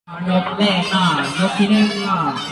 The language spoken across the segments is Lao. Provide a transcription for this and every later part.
ຍົກແລກເນາະ ຍົກທີໜຶ່ງເນາະ.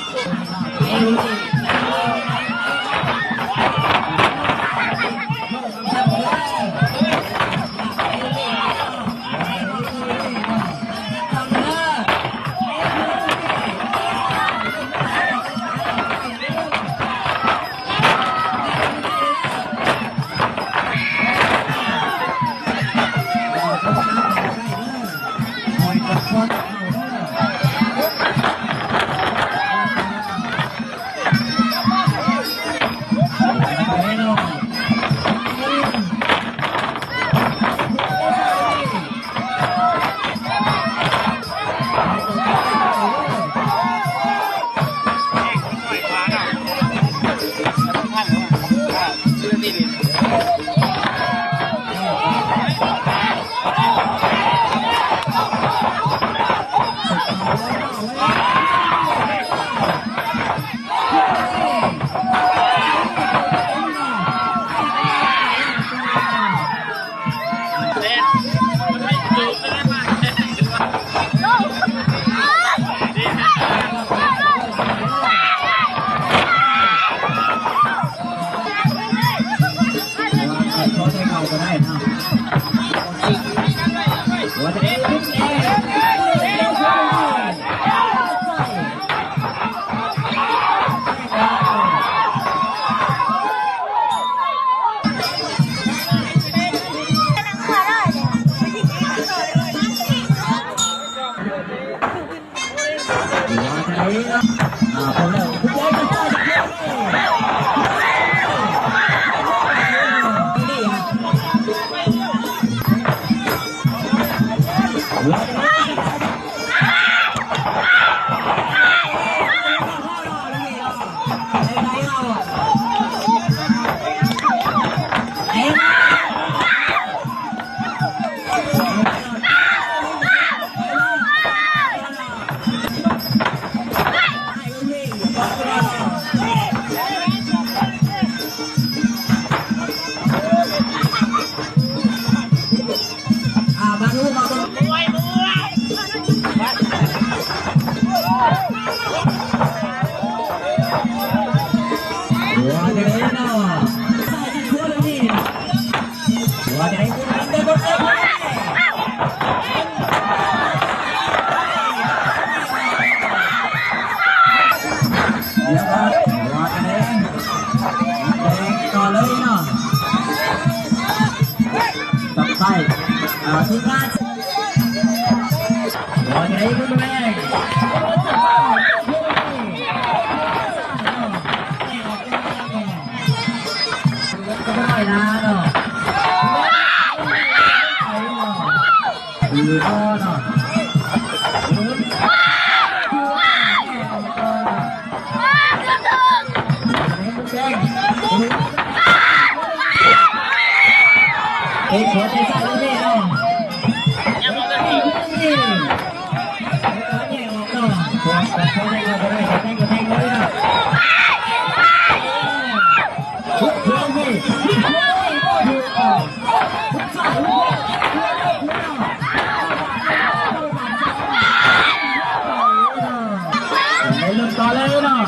ໄດ້ເລີ່ມຕໍ່ເລີຍເນາະ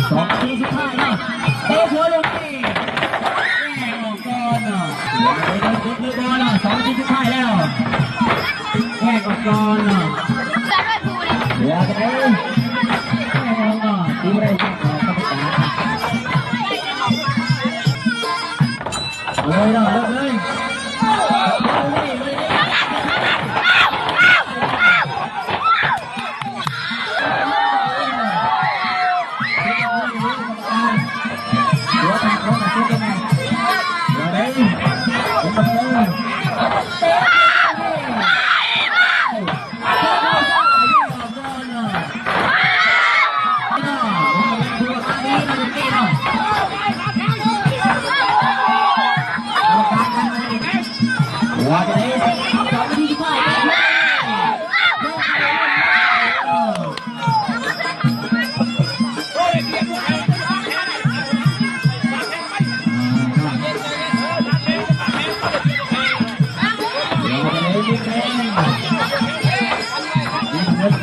ສອງນາທີສຸດທ້າຍເນາະ ເຕະຫົວລົງ ແຍກອອກກ່ອນເນາະ ເຫຼືອໄດ້ເລີຍ ກົດມືບອນເນາະ ສອງນາທີສຸດທ້າຍແລ້ວ ແຍກອອກກ່ອນເນາະ ເຫຼືອໄດ້ ແຍກອອກເນາະ ຕີບໍ່ໄດ້ ແຍກອອກ ກຳມະການ ເອົາເລີຍເນາະ ເລີ່ມເລີຍ. ກຳມະການ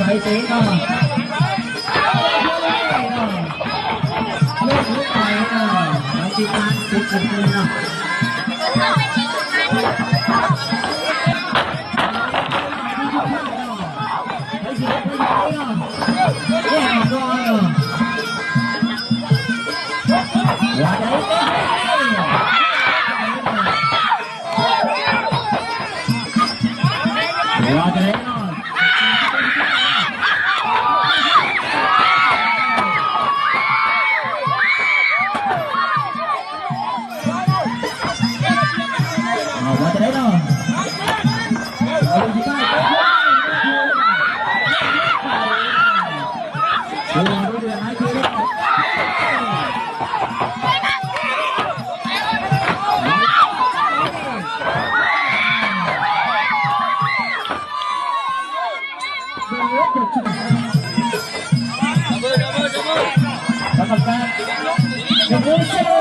ໄປເຕະເນາະ ລົງໄປເນາະ ໄປຕິດຕາມຕິດກັນເນາະ ວ່າຈະໄດ້ ວ່າຈະໄດ້ ເອົາ ວ່າຈະໄດ້ເນາະ ເອົາ ປະກອບການ